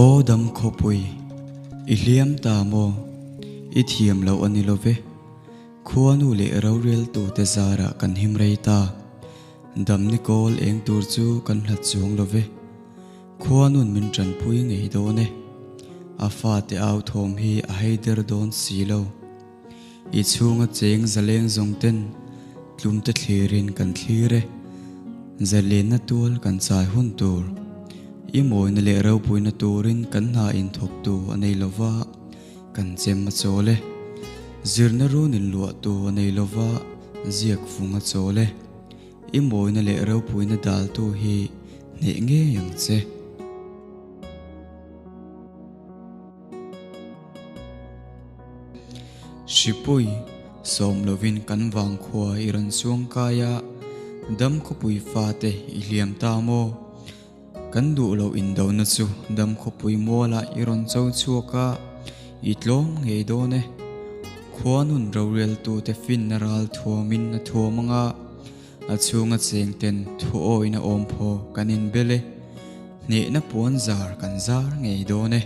Aw dam khawpui, i hliam ta maw? I thiam loh a ni lo ve. Khuanu leh roreltute zarah kan him rei ta. Damni kawl eng tur chu kan hlat chuang lo ve. Khuanun min tanpui ngei dawn e. A fate au thawm hi a hei der dawn si lo. I chhunga cheng zaleng zawng ten tlumte thlirin kan thlir e. Zalenna tual kan chai hun tur. I mawina leh ropuina turin kan hna inthawktu a nei lo va, kan chem a chawl e. Zirna run inluahtu a nei lo va, ziak fung a chawl e. I mawina leh ropuina daltu hi hneh ngei ang che. Hripui, sawm lovin kan vangkhua i rawn chuang kai a, dam khawpui fate i hliam ta maw? Kan duh loh indona chu dam khawpui mualah i rawn cho chhuak a, i tlawm ngei dawn e. Khuanun roreltute finna ral thuamin a thuam ang a, a chhunga cheng ten thuawina awmphaw kan inbel e. Hnehna puan zar kan zar ngei dawn e.